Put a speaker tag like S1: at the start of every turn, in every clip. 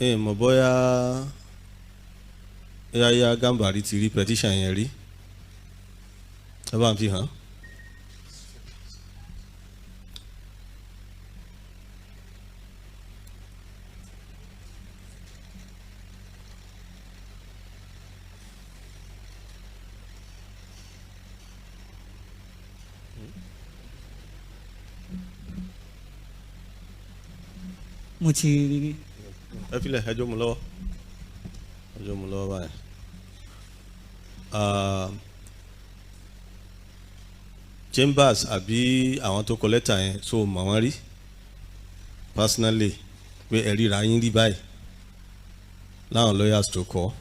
S1: Ẹ mọ̀ bóyá Yahya Gambari ti rí petition yẹn rí. Ẹ bá ń fi hàn.
S2: Mo ti rí rí.
S1: Ẹ filẹ̀, ẹ jó mu lọ́wọ́, ẹ jó mu lọ́wọ́ báyìí. Ah, Chambers àbí àwọn tó kọ lẹ́tà yẹn, so mọ̀ wọ́n rí personally, pé ẹ ríra yín rí báyìí láwọn lawyers tó kọ?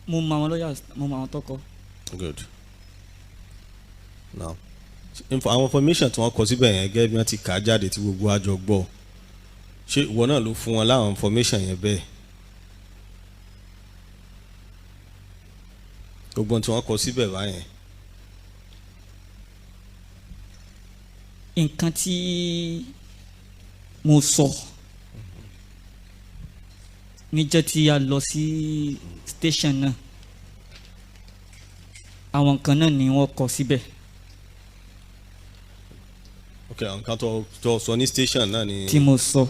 S2: Mo mọ àwọn lawyers, mo mọ àwọn tó kọ.
S1: Good. Now, àwọn information tí wọ́n kọ síbẹ̀ yẹn, gẹ́gẹ́ bí wọ́n ti kà á jáde tí gbogbo àjọ gbọ́, ṣé ìwọ náà ló fún wọn láwọn information yẹn bẹ́ẹ̀? Gbogbo ohun tí wọ́n kọ síbẹ̀ báyẹn.
S2: Nǹkan tí mo sọ níjọ́ tí a lọ sí station náà, àwọn nǹkan náà ni wọ́n kọ síbẹ̀.
S1: Ok, àwọn nǹkan tó sọ ní station náà ni?
S2: Tí mo sọ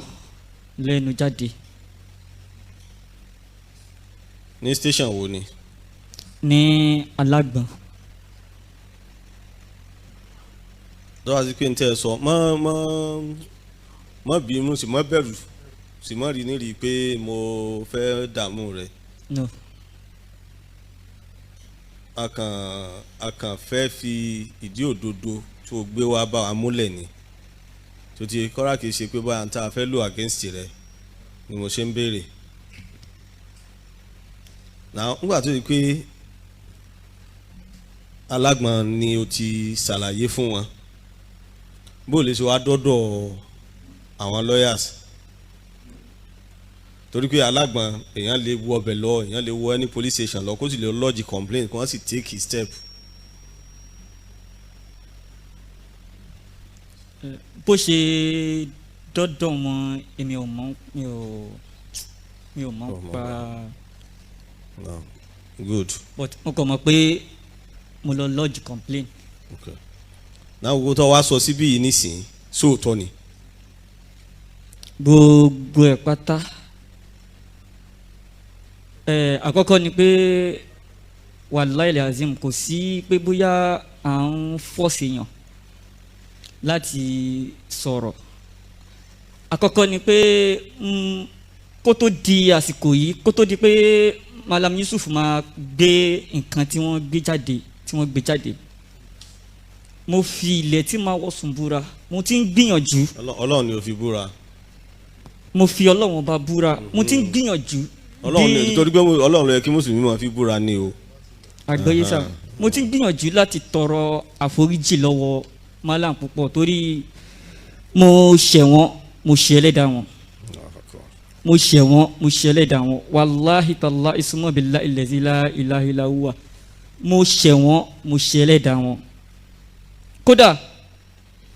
S2: lẹ́nu jáde.
S1: Ní station wo ni?
S2: Ní Alágbọ̀n.
S1: Tó wá sí pé n tẹ́ ẹ sọ, mọ́ bínú sí, mọ́ bẹ̀rù sí, mọ́ rí ní rí i pé mo fẹ́ dààmú rẹ̀.
S2: No.
S1: A kàn fẹ́ fi ìdí òdodo tó gbé wá bá wa múlẹ̀ ni. Tó ti kọ́ra, kìí ṣe pé báyà ń tá a fẹ́ lò against rẹ̀ ni mo ṣe ń béèrè. Now, nígbà tó di pé Alágbọ̀n ni o ti ṣàlàyé fún wọn, bó lè ṣe wá dọ́dọ̀ àwọn lawyers? Torí pé Alágbọ̀n, èèyàn lè wọ ọbẹ̀ lọ, èèyàn lè wọ any police station lọ, kó sì lè lodge complaint, kó wọ́n sì take a step.
S2: Bó ṣe dọ́dọ̀ wọn, èmi ò mọ̀, mi ò mọ̀.
S1: Ò mọ̀.
S2: Pa.
S1: No. Good.
S2: But mo kàn mọ̀ pé mo lọ lodge complain.
S1: Okay. Náà, gbogbo tó wá sọ síbí yìí nísìnyí, sóòótọ́ ni?
S2: Gbogbo ẹ̀ pátá. Ẹ àkọ́kọ́ ni pé, wàláì azim, kò sí pé bóyá à ń force èèyàn láti sọ̀rọ̀. Àkọ́kọ́ ni pé kó tó di àsìkò yìí, kó tó di pé Malam Yusuf máa gbé nǹkan tí wọ́n gbé jáde, tí wọ́n gbé jáde, mo fi ilẹ̀ tí máa wọ̀ sùn búra, mo ti ń gbìyànjú.
S1: Ọlọ́run ni o fi búra?
S2: Mo fi Ọlọ́run Ọba búra, mo ti ń gbìyànjú.
S1: Ọlọ́run ni, torí pé Ọlọ́run ló yẹ kí mùsùlùmí máa fi búra ni o.
S2: Àgbọ́yé sá. Mo ti ń gbìyànjú láti tọrọ àforíjì lọ́wọ́ Malam púpọ̀, torí mo ṣẹ̀ wọ́n, mo ṣẹ̀ ẹlẹ́dàá wọn. Mo ṣẹ̀ wọ́n, mo ṣẹ̀ ẹlẹ́dàá wọn. Wàláhi tàlá ìsúnmọ́ bílá ilẹ̀zí láìláìláwùwà, mo ṣẹ̀ wọ́n, mo ṣẹ̀ ẹlẹ́dàá wọn. Kódà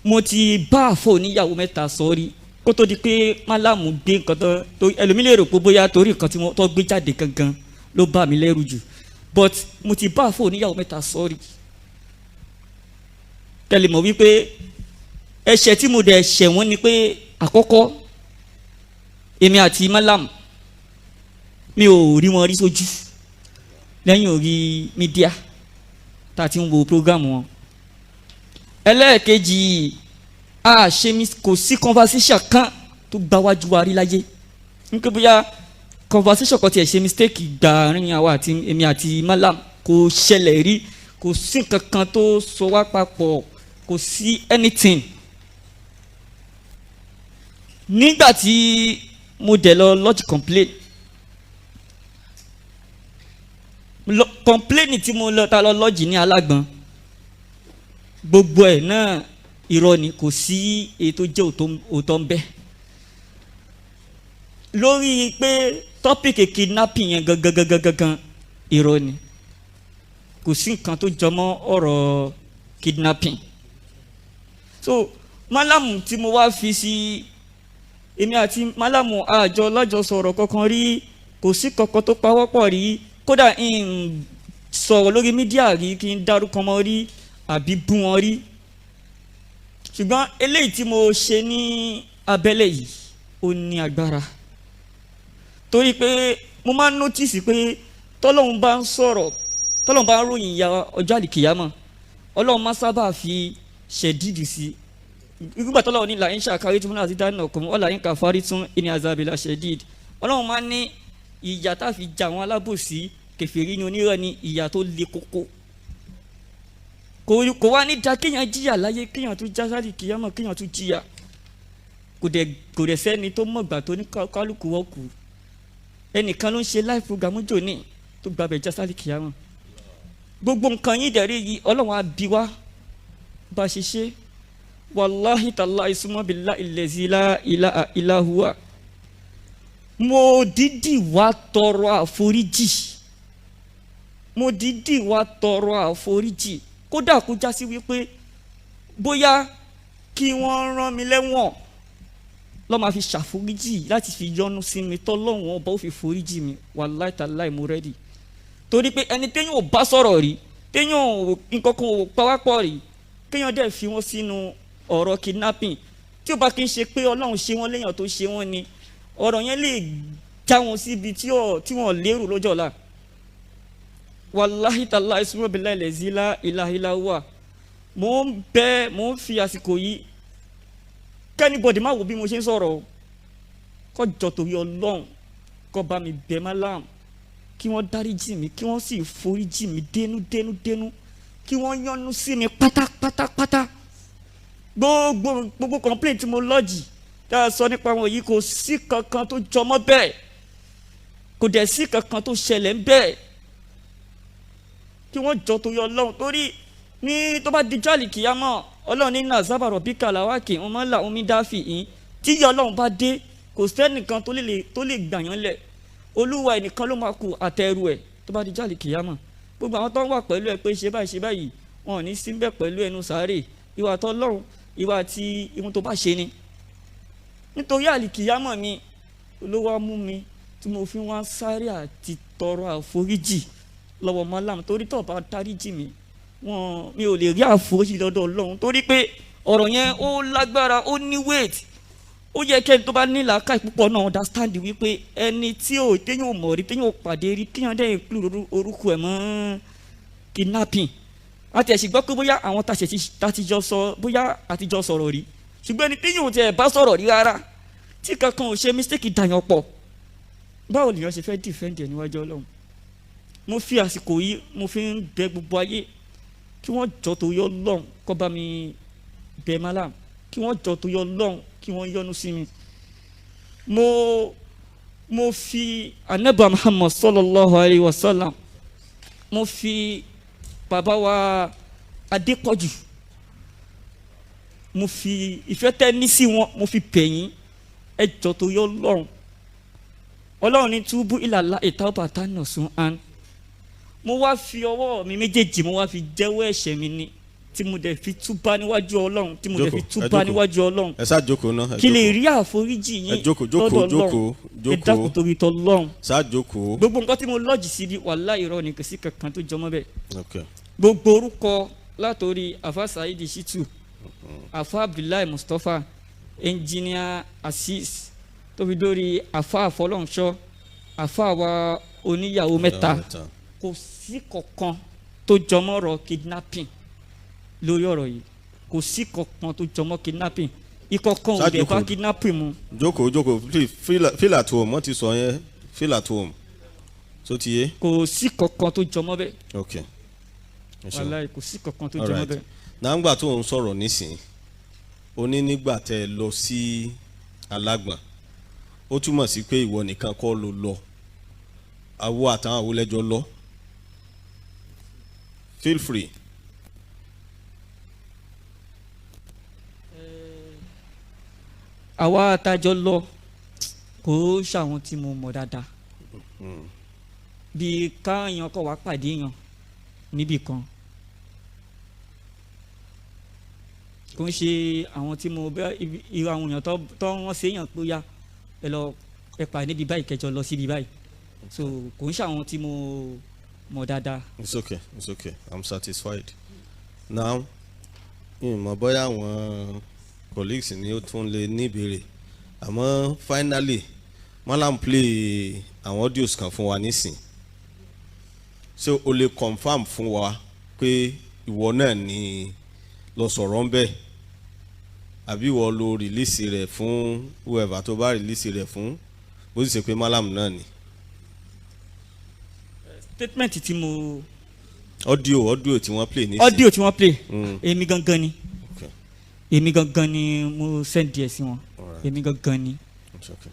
S2: mo ti bá àfọ oníyàwó mẹ́ta sọ rí kó tó di pé Malam gbé nǹkan tó ẹlòmíì lè rò pé bóyá torí nǹkan tí wọ́n tó gbé jáde gangan ló bá mi lẹ́rù jù, but mo ti bá àfọ oníyàwó mẹ́ta sọ rí. Tẹ́lẹ̀ mọ̀ wípé ẹ̀ṣẹ̀ tí mo dẹ̀ ṣẹ̀ wọ́n ni pé, àkọ́kọ́, èmi àti Malam, mi ò rí wọn rí sójú lẹ́yìn orí media tá a ti ń wo program wọn. Ẹlẹ́ẹ̀kejì, a ṣe mi kò sí conversation kan tó gba wájú wa rí láyé nítorí bóyá conversation kan tiẹ̀ ṣe mistake gbà rìn àwa àti èmi àti Malam, kò ṣẹlẹ̀ rí. Kò sí nǹkan kan tó so wá papọ̀, kò sí anything. Nígbà tí mo dẹ̀ lọ lodge complain, complain tí mo lọ ta lọ lodge ní Alágbọ̀n, gbogbo ẹ̀ náà irọ́ ni, kò sí èyí tó jẹ́ òótọ́ ń bẹ lórí pé topic kidnapping yẹn gangan gangan gangan. Irọ́ ni, kò sí nǹkan tó jọmọ́ ọ̀rọ̀ kidnapping. So Málàmù tí mo wá fi sí, èmi àti málàmù àjọ lájọ sọ̀rọ̀ kankan rí, kò sí kankan tó pawọ́pọ̀ rí, kódà n sọ̀rọ̀ lórí mídíà rí kí n dárúkọ mọ́ rí àbí bú wọn rí. Ṣùgbọ́n eléyìí tí mo ṣe ní abẹ́lẹ̀ yìí ó ní agbára, torí pé mo máa ń notice pé tọ́lọ́hun bá ń sọ̀rọ̀, tọ́lọ́hun bá ń ròyìn ìyà ọjọ́ àlìkìyámọ̀, Ọlọ́run máa sábà fi ṣẹ̀dídì sí. Nígbà tọ́lọ́hun ní làyín ṣàkárí tún láti dáná ọkùnrin ọ̀là yín kàfárí tún ìní azabila ṣẹ̀díd, Ọlọ́run máa ní ìyà tá a fi ja àwọn alábòsí kèfèrí ní onírọ̀ ní ìyà tó le koko. Kò wá ní da kéèyàn jìyà láyé, kéèyàn tún já sálì kìyámọ̀, kéèyàn tún jìyà. Kò dẹ̀ sẹ́ni tó mọ̀gbà tó ní kálukú wọ́ọ̀kù. Ẹnìkan ló ń ṣe live program jò ní tó gbàbẹ̀ já sálì kìyámọ̀. Gbogbo nǹkan yín dẹ̀rí yìí Ọlọ́run á bi wá bá ṣe ṣe. Wàláhì tàláhì súnmọ́ bílá ìlẹ̀sí ilá ìlàhùwà. Mo dídì wá tọrọ àforíjì, mo dídì wá tọrọ àforíjì, kódà kó já sí wípé bóyá kí wọ́n rán mi lẹ́wọ̀n lọ́ máa fi ṣàforíjì láti fi yọ́nú sí mi, tọ́lọ́run ọba ó fi foríjì mi. Wàláhì tàláhì mo rẹ́dì, torí pé ẹni téèyàn ò bá sọ̀rọ̀ rí, téèyàn ò nǹkan kan ò pawápọ̀ rí, kéèyàn dẹ̀ fi wọ́n sínú ọ̀rọ̀ kidnapping, tí ó bá kí n ṣe pé Ọlọ́run ṣe wọ́n léèyàn tó ṣe wọ́n ni, ọ̀rọ̀ yẹn lè já wọn síbi tí wọ́n lérò lọ́jọ́ ọ̀la. Wàláhì tàláhì súnmọ́ bíláì lẹ́sí ilá wà. Mò ń bẹ, mò ń fi àsìkò yìí kẹ́nìbọ̀dì má wo bí mo ṣe ń sọ̀rọ̀ o, kó jọ torí Ọlọ́run, kó bá mi bẹ̀ Málàm, kí wọ́n dáríjì mi, kí wọ́n sì foríjì mi dénú dénú dénú, kí wọ́n yọ́nú sí mi pátápátápátá. Gbogbo complaint tí mo lọ́jì tá a sọ nípa wọn yìí, kò sí kankan tó jọmọ́ bẹ́ẹ̀, kò dẹ̀ sí kankan tó ṣẹlẹ̀ ń bẹ́ẹ̀. Kí wọ́n jọ torí Ọlọ́run, torí ní tó bá di jálì kìyámọ̀, Ọlọ́run ní nàzábàrọ̀ bí kàláwákì wọn máa ń là omi dáfì yín. Tí ìyà Ọlọ́run bá dé, kò sẹ́nìkan tó lè gbà yán lẹ̀, Olúwa ẹnìkan ló máa kú àtẹrù ẹ̀ tó bá di jálì kìyámọ̀. Gbogbo àwọn tó ń wà pẹ̀lú ẹ pé ṣe báyìí ṣe báyìí, wọn ò ní síbẹ̀ pẹ̀lú ẹnu sáré. Ìwà tọ́lọ́run, ìwà àti ihun tó bá ṣe ni. Nítorí àlìkìyámọ̀ mi ló wá mú mi tí mo fi wá sáré àti tọrọ àforíjì lọ́wọ́ Málàm, torí tó bá dáríjì mi, wọn mi ò lè rí àforíjì lọ́dọ̀ Ọlọ́run, torí pé ọ̀rọ̀ yẹn ó lágbára, ó ní weight. Ó yẹ kẹ́ni tó bá ní làákàyè púpọ̀ náà understand wípé ẹni tí ò téyàn ò mọ̀ rí, téyàn ò pàdé rí, kéèyàn dẹ̀ include orúkọ ẹ̀ mọ́ kidnapping. Àti ẹ̀sìn gbọ́ pé bóyá àwọn tàtijọ́ sọ, bóyá àtijọ́ sọ̀rọ̀ rí, ṣùgbọ́n ẹni téyàn ò tiẹ̀ bá sọ̀rọ̀ rí rárá, tí kankan ò ṣe mistake dàyàn pọ̀, báwo lèèyàn ṣe fẹ́ defend ẹ̀ níwájú Ọlọ́run? Mo fi àsìkò yìí mo fi ń bẹ gbogbo ayé kí wọ́n jọ torí Ọlọ́run, kó bá mi bẹ̀ Málàm, kí wọ́n jọ torí Ọlọ́run, kí wọ́n yọ́nú sí mi. Mo fi Ànábì Muhammad sallallahu alayhi wa sallam, mo fi bàbá wa Adépọ̀jù, mo fi ìfẹ́ tẹ́ ní sí wọn, mo fi bẹ̀ yín, ẹ jọ torí Ọlọ́run. Ọlọ́run ní túbú ìlàlá ìtàwọ́bà tánà sún án. Mo wá fi ọwọ́ mi méjèèjì, mo wá fi jẹ́wọ́ ẹ̀ṣẹ̀ mi ni, tí mo dẹ̀ fi túbá níwájú Ọlọ́run, tí mo dẹ̀ fi túbá níwájú Ọlọ́run.
S1: Ẹ sá jókòó náà.
S2: Kí lè rí àforíjì yín lọ́dọ̀ Ọlọ́run. Ẹ dákun torí t'Ọlọ́run.
S1: Sá jókòó.
S2: Gbogbo nǹkan tí mo lọ́jì sí ni wàláhì irọ́ ni, kò sí kankan tó jọmọ́ bẹ́ẹ̀. Gbogbo orúkọ látòrí Afa Saidi Shitu, Afa Abdullahi Mustapha, Engineer Azeez, tó fi dórí Afa Àfọlọ́nṣọ́, Afa wa oníyàwó mẹ́ta, kò sí kankan tó jọmọ́ ọ̀rọ̀ kidnapping lórí ọ̀rọ̀ yìí. Kò sí kankan tó jọmọ́ kidnapping, ìkọ̀kan ò dẹ̀ bá kidnapping mu.
S1: Jókòó jókòó, feel at home, wọ́n ti sọ yẹn, feel at home, tó ti yé.
S2: Kò sí kankan tó jọmọ́ bẹ́ẹ̀.
S1: Ok.
S2: Wàláhì kò sí kankan tó jọmọ́ bẹ́ẹ̀.
S1: Nàgbà tó ń sọ̀rọ̀ nísìnyí, o ní nígbà tẹ́ ẹ lọ sí Alágbọ̀n, ó túmọ̀ sí pé ìwọ nìkan kọ́ ló lọ, àwọ àtàwọn àwòlẹ́jọ lọ. Feel free.
S2: Àwa àtàjọ lọ kò ṣàwọn tí mo mọ̀ dáadáa, bí káàyàn kọ̀ wá pàdé yàn níbì kan. Kò ń ṣe àwọn tí mo bẹ irú àwọn èèyàn tó wọ́n ṣe èèyàn pé ó yá, ẹ lọ, ẹ pàdé níbi báyìí, kẹjọ lọ síbi báyìí. So kò ń ṣe àwọn tí mo mọ̀ dáadáa.
S1: It's okay, it's okay, I'm satisfied now. Ìmọ̀ bóyá àwọn colleagues ni ó tún lè ní ìbéèrè, àmọ́ finally, Malam play àwọn audios kan fún wa nísìn, so o lè confirm fún wa pé ìwọ náà ni lọ sọ̀rọ̀ ń bẹ̀, àbí ìwọ lo release rẹ̀ fún whoever tó bá release rẹ̀ fún, bó sì ṣe pé Malam náà ni?
S2: Statement tí mo
S1: Audio tí wọ́n play nísìn.
S2: Audio tí wọ́n play, èmi gangan ni. Èmi gangan ni mo send díẹ̀ sí wọn.
S1: Alright.
S2: Èmi gangan ni.
S1: It's okay.